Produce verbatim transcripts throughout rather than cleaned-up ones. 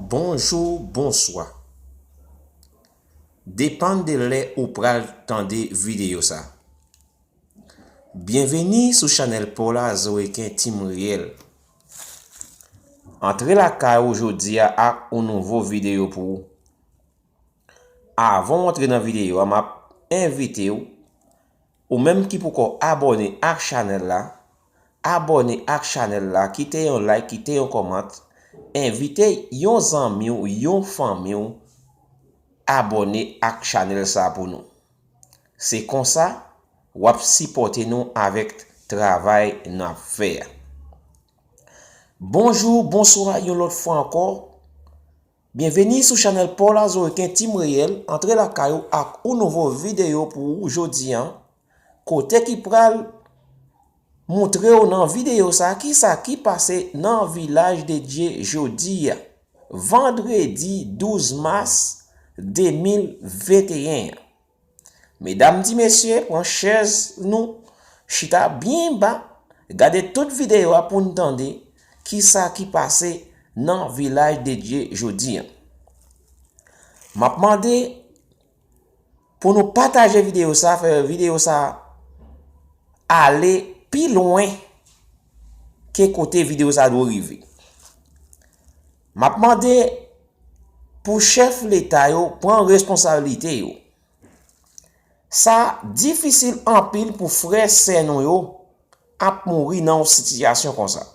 Bonjou, bonswa. Depann de lè ou pral tande videyo sa. Byenveni sou chanèl pa w la, Zoriken Team Reyèl. Antre lakay ou jodi a ak yon nouvo videyo pou ou. Avan w antre nan videyo a, m ap envite w, ou menm ki poko abòne ak chanèl la, abòne ak chanèl la, kite yon like, kite yon kòmant, envite yon zanmi w, yon fanmi w, abòne ak chanèl sa pou nou. Se konsa, w ap sipòte nou avèk travay n ap fè a. Bonjou, bonswa, yon lòt fwa ankò. Byenveni sou chanèl pa w la, Zoriken Team Reyèl, antre lakay ou ak yon nouvo videyo pou ou jodi a, kote ki pral montre w nan videyo sa kisa ki pase nan Vilaj de Dye jodi a, vandredi douz mas de mil venteyen an. Medam, ti mesye, pran chèz nou, chita byen ba, gade tout videyo a pou n tande kisa ki pase nan Vilaj de Dye jodi a. M ap mande pou nou pataje videyo sa, fè videyo sa ale pi lwen ke kote videyo sa dwe rive. M ap mande pou chèf Leta yo pran responsablite yo. Sa difisil anpil pou frè sè nou yo ap mouri nan yon sitiyasyon konsa.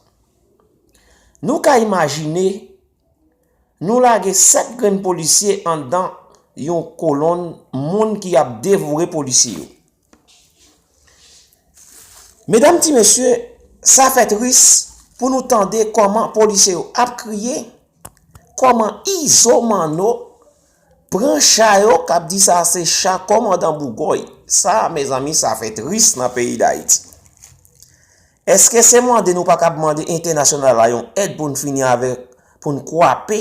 Nou ka imajine, nou lage sèt grenn polisye anndan yon kolonn moun ki ap devore polisye yo. Medam, ti mesye, sa fè tris pou nou tande kòman polisye yo ap kriye, kòman Izo Manno pran cha yo, k ap di sa se cha kòmandan Bougòy. Sa, mezanmi, sa fè tris nan peyi Dayiti. Èske se mande nou pa kab mande entènasyonal la yon èd pou n fini avèk, pou n kwape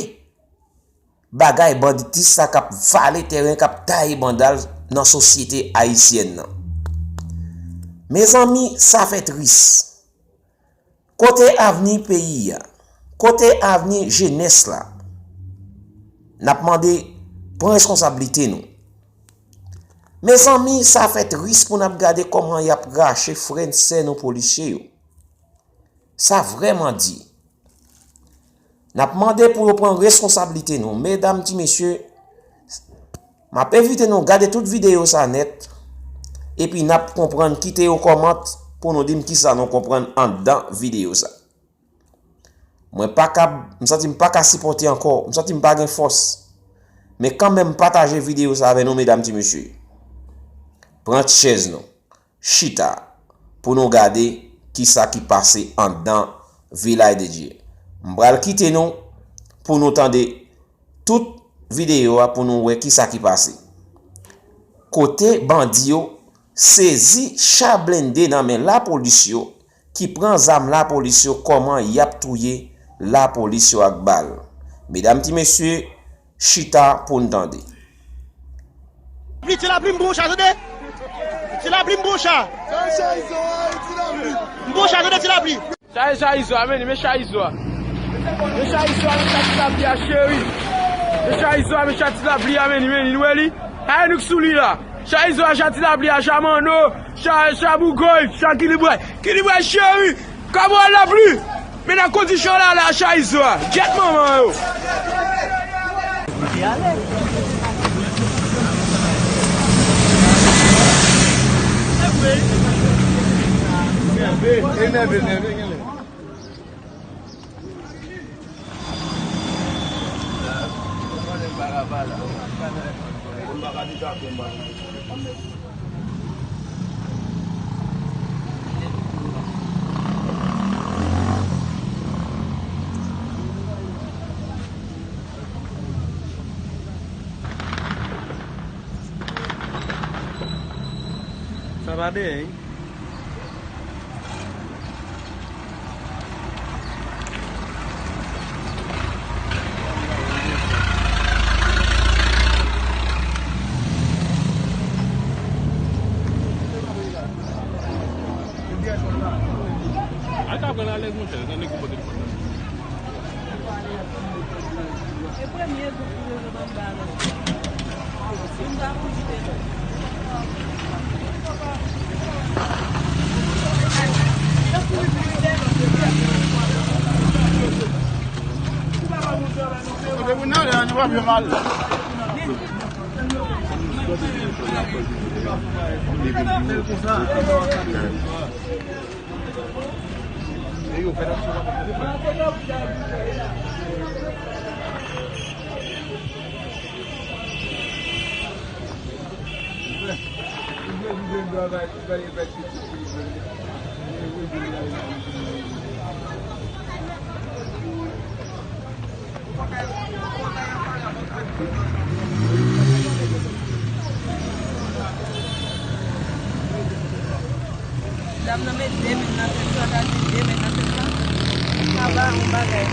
bagay banditis sa k ap vale teren, k ap taye banda l nan sosyete ayisyèn nan? Mezanmi, sa fè tris. Kote avni peyi a? Kote avni jenès la? N ap mande, pran reskonsablite nou. Mezanmi, sa fè tris pou n ap gade kòman y ap rache frè n sè nou polisye yo. Sa vrèman di. N ap mande pou yo pran reskonsablite nou. Medam, ti mesye, m ap envite nou gade tout videyo sa nèt, epi n ap konprann, kite yon kòmant pou nou di m kisa nou konprann anndan videyo sa. Mwen pa ka, m santi m pa ka sipòte ankò, m santi m pa gen fòs. Men kanmenm, pataje videyo sa avè nou, medam, ti mesye. Pran chèz nou, chita, pou nou gade kisa ki pase anndan Vilaj de Dye. M pral kite nou pou nou tande tout videyo a pou nou wè kisa ki pase. Kote bandi yo sezi cha blende nan men lapolis yo, ki pran zam lapolis yo, kòman y ap touye lapolis yo ak bal. Medam, ti mesye, chita pou n tande. Pli, ti lapli, m bon cha, tande. Ti lapli, m bon cha. M bon cha, tande, ti lapli. Sa e cha Izo a, men li, men cha Izo a. Men cha Izo a, men cha ti lapli a, cheri. Men cha Izo a, men cha ti lapli a, men li, men li, nou wè li. Ayonik sou li la. Cha Izo a, cha ti lapli a, cha Manno, cha, cha Bougòy, cha Kilibway. Kilibway, cheri. Kabwal lapli. Men nan kondisyon la, la, cha Izo a. Gyèt manman yo. Sa pa de, hein? Al ka pran alèz, monchè, nan nèg ou pote l konn nan. Dam nan met de men nan tèt sa, ta di de men nan tèt sa. Sa pa yon bagay.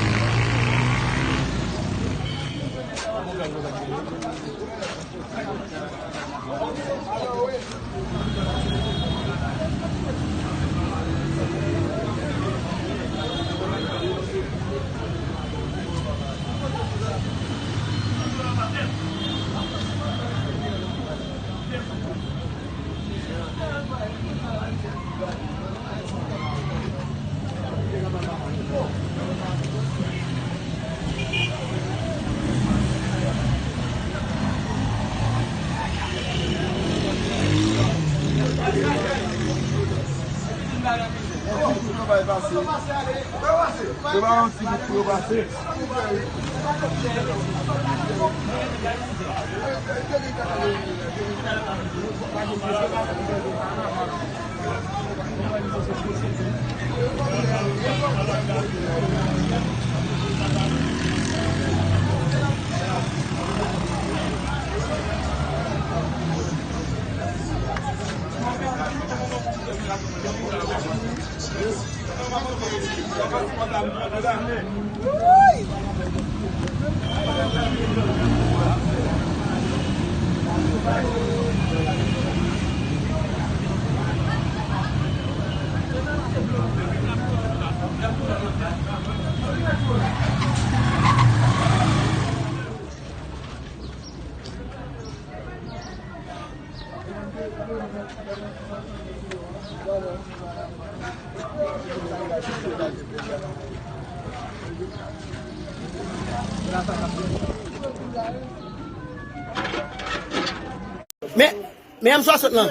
Men, men M swasant lan.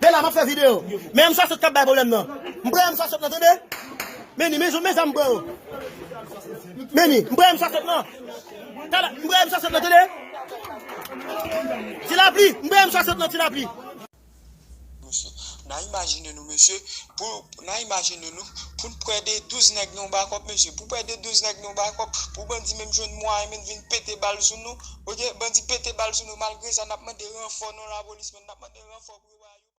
Men la, m ap fè videyo. Men M swasant k ap bay pwoblèm nan. M pran M swasant lan, tande? Men ni, men zam, men zam m pran yo. Men ni, m pran M swasant lan. Tala, m pran M swasant lan, tande? Ti Lapli, m pran M swasant lan, Ti Lapli. Mesye, n a imajine nou, mesye, pou, n a imajine nou, pou n prè de douz nèg nan yon bakòp, mesye, pou prè de douz nèg nan yon bakòp, pou bandi menm jwenn mwayen menm vin pete bal sou nou, oke, bandi pete bal sou nou, malgre sa, n ap mande ranfò nan lapolis, men n ap mande ranfò pou yo ba